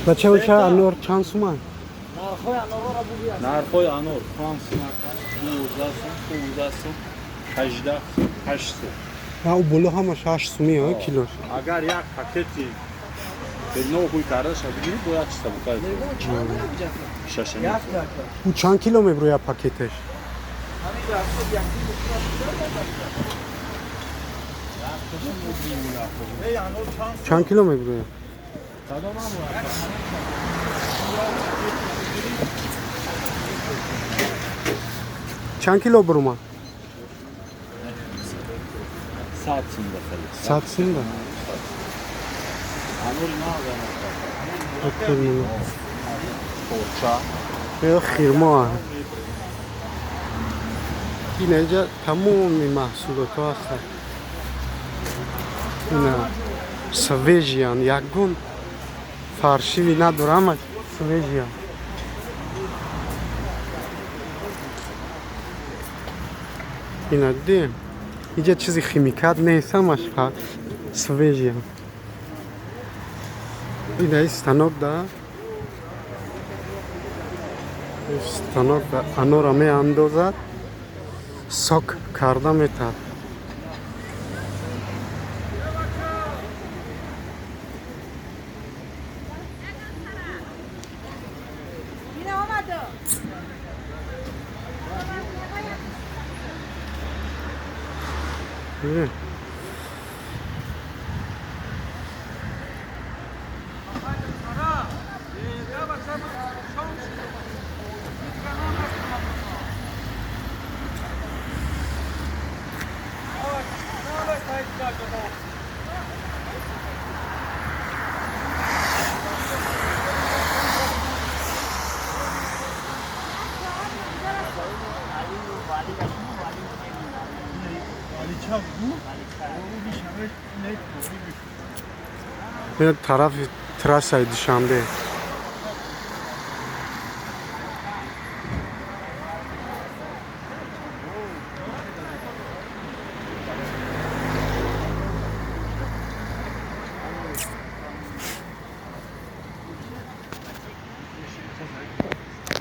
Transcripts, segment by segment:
Бача, уча анор чанд суман? Нархҳои анор 5 сум, 12 сум, 15 сум, 18 сум, 8 сум. А у боло ҳамаш 8 суми килош. Агар як пакети бенохуй кардаша бигирӣ, бояд чиста букай. Шашани. У чанд кило меброяд пакетеш? Чанд кило меброяд? Чанд кило бурума? 100 сум дахали. 100 сум да? Анори на. Порча. Ё хирмо. Инҷа тамоми маҳсулотҳо ҳастанд. Ина свежий ян, ягон фаршиви надора, ҳама свежий ян. Ина дидем. Инҷа чизи химикат нест, ҳамаш свежий ян. Ина станок да, станок да анора меандозад, сок карда метад. Тарафи трассаи Душанбе.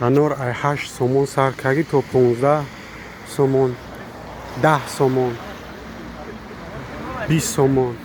Анор ай 8 сомон сар карди то 15 сомон, 10 сомон, 20 сомон.